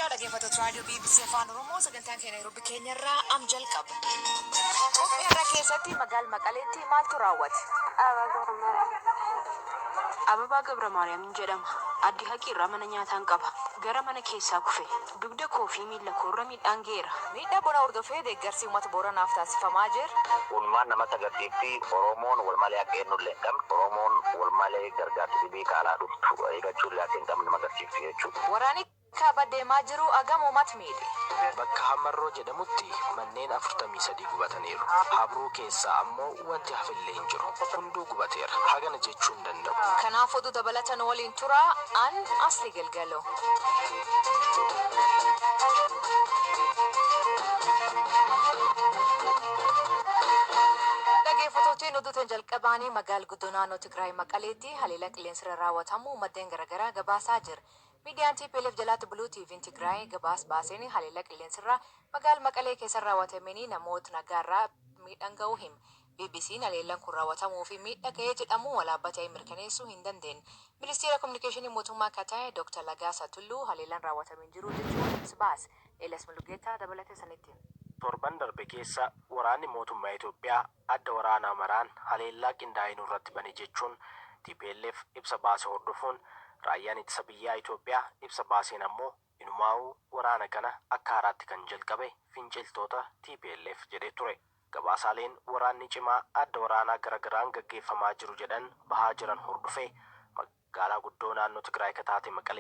Yooyyaa dhaggeeffattoota raadiyoo BBC Afaan Oromoo, sagantaan keenya Naayiroobii keenyarraa am jalqaba. Qophii har'a keessatti magaal Maqaleetti maaltu raawwate? Ababaa Gabra Maariyaam jedhama. Addi Haqiirraa mana nyaataan qaba. Gara mana keessaa kufe. Dugda koo fi miila koorra miidhaan ga'eera. Miidhaa bona hordofee deeggarsi uummata Booranaaf taasifamaa jira. Kun maal namatti agarsiifti? Oromoon wal malee akka eenyullee hin qabne, Oromoon wal malee gargaarsa dhibii kaalaa dhuftu eeggachuullee akka hin qabne nama agarsiifti jechuudha. Waraanni kaaba deemaa jiru agam uummata miidhe? Bakka Hamarroo jedhamutti manneen 43 gubataniiru. Habruu keessaa ammoo wanti hafillee hin jiru. Hunduu gubateera. Hagana jechuu hin danda'u. Kanaaf oduu dabalatan waliin tura, an Asli Galgalo. Dhaggeeffattootiin, oduutiin jalqabaanii magaal guddoo naannoo Tigraay Maqaleetti haleellaa qilleensarra raawwatamu maddeen garaagaraa gabaasaa jira. Miidiyaan TPLF jalaatti buluu TV'n Tigraay gabaas baaseen haleellaa qilleensarraa magaal Maqalee keessa raawwatamanii namoota nagaarraa miidhaan ga'uu hima. BBC'n haleellaan kun raawwatamuu fi miidhaa ga'ee jedhamu walaabbatee mirkaneessuu hin dandeenye. Ministeera Kominikeeshinii mootummaa akka ta'e Dr. Lagaasaa Tulluu haleellaan raawwatamee jiru jechuun ibsa baase. Eelas Mulugeetaa dabalatee sanitti. Torban darbe keessa waraanni mootummaa Itoophiyaa adda waraanaa maraan haleellaa qindaa'ee nurratti bane jechuun TPLF ibsa baase hordofuun, raayyaan ittisa biyyaa Itoophiyaa ibsa baaseen ammoo inumaa'uu waraana kana akka haaraatti kan jalqabe finciltoota TPLF jedhee ture. Gabaasaaleen waraanni cimaa adda waraanaa garagaraan gaggeeffamaa jiru jedhan bahaa jiran hordofee magaalaa guddoo naannoo Tigraay ka taate Maqalee